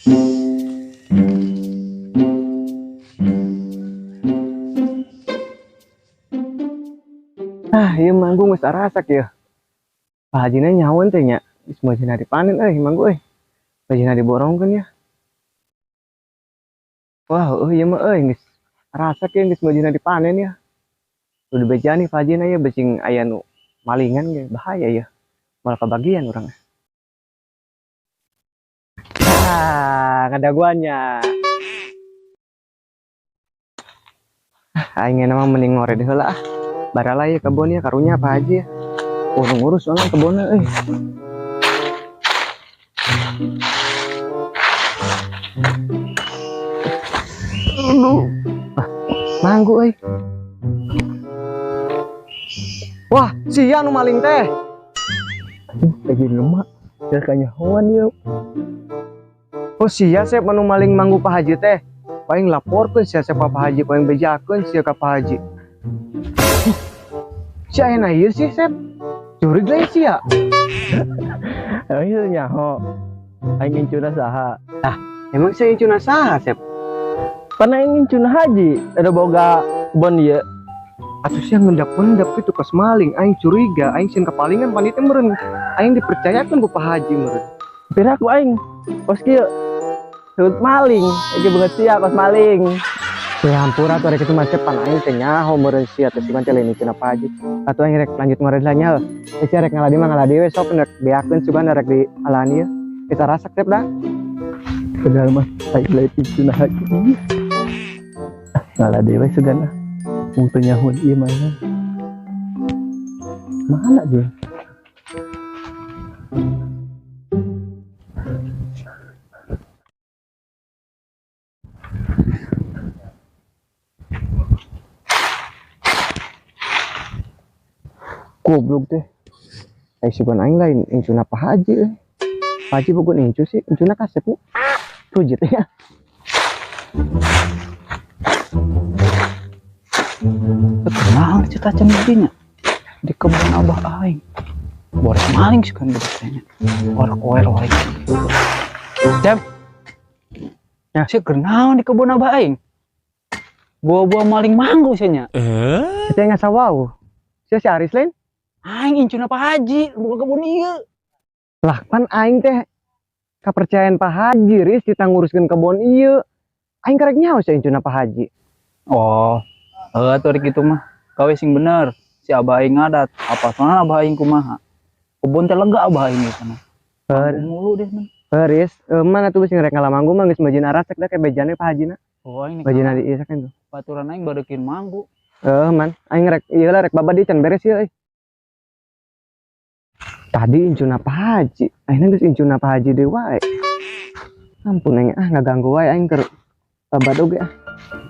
Ah, ieu manggung geus arasak ya. Pak Hajina nyahoan teh nya. Geus majina dipanen euy manggu euy. Majina diborongkeun ya. Wah, euy ieu mah euy geus arasak ya geus majina dipanen ya. Udah beja nih Pak Hajina ya becing aya nu malingan ge bahaya ya. Malah kebagian urang. Ah, ngadaguannya. Ah, aing mah mending ngored heula ah. Barala ya kebon ya karunya Pak Haji ya. Urung ngurus soalnya kebonnya euy. Aduh. Ah, manggu euy. Wah, sia nu maling teh. Aduh, lagi lemak. Ya kanyahoan yeuh. Oh sia sep anu maling manggu Pak Haji teh. Paling laporkeun sia sep ka Pak Haji, paling bejakeun sia ka Pak Haji. Si ayeuna ieu sih sep. Jurig lain sia. Emang ieu nyaho. Aing incuna saha? Lah, emang sia incuna saha sep? Pan aing incuna haji, ada boga kebon ieu. Atuh sia ngendap-ngendap kitu kos maling, aing curiga, aing sieun kapalingan panitia meureun. Aing dipercayakeun ku Pak Haji meureun. Piraku aing kos kieu. Sebut maling, iki banget sia kos maling. Ya hampura atuh rek kitu mah pan aing teh nyaho meureun sia teh sugan teh lain incuna Pak Haji. Atuh aing rek lanjut ngored lah nya. Eh sia rek ngaladi mah ngaladi we sok rek beakeun sugan rek di alaan ieu. Kita rasak teh dah. Padahal mah aing lain incuna haji. Ngaladi we sugan ah. Mung teu nyahoan ieu mah. Mana dia? Goblok teh. Eh sugan aing lain incuna Pak Haji euy. Pak Haji boga incu sih, incuna kasep nya. Rujit ya. Kumaha cerita cendinya di kebun abah aing. Borek maling sih kan bedanya. Orek oer wae. Jam. Ya, sih kenaon di kebun abah aing. Buah-buah maling manggu sih nya. Kita nggak sawau. Sia si Aris lain? Aing incuna Pak Haji, bukan kebun ieu. Lah pan aing teh kapercayaan Pak Haji Riz kita nguruskeun kebun ieu. Aing karek nyaho sia incuna Pak Haji. Oh, heuh atuh rek kitu mah. Gawe sing bener. Si abah aing ngadat, apa soalna abah aing kumaha? Kebun teh lega abah aing geus sana. Heuh, Mulu deh mah. heuh Riz, mana tuh sing rek ngalamanggu mah geus majina rasek da ke bejane Pak Hajina. Oh, aing Bajina di ieu saken tuh. Baturan aing badekin manggu. Heuh man, aing rek ieu lah rek babadi can beres ieu euy. Tadi incuna Pak Haji, ayeuna geus incuna Pak Haji deui wae. Ampun aing ah ngaganggu wae aing keur babad oge ah.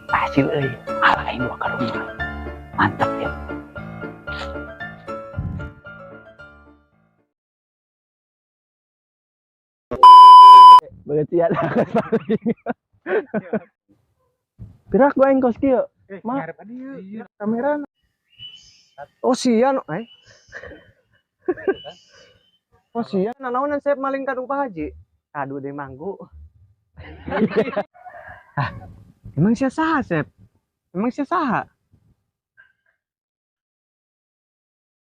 Hasil euy, alah aing dua karung. Mantap ya. Banget sia dah kos maling. Piraku aing kos kieu. Ma. Kamera. Oh sia no, eh. Oh sia nanaonan sep maling kadu Pak Haji. Kadu deh manggu. Ah, emang sia saha sep? Emang sia saha?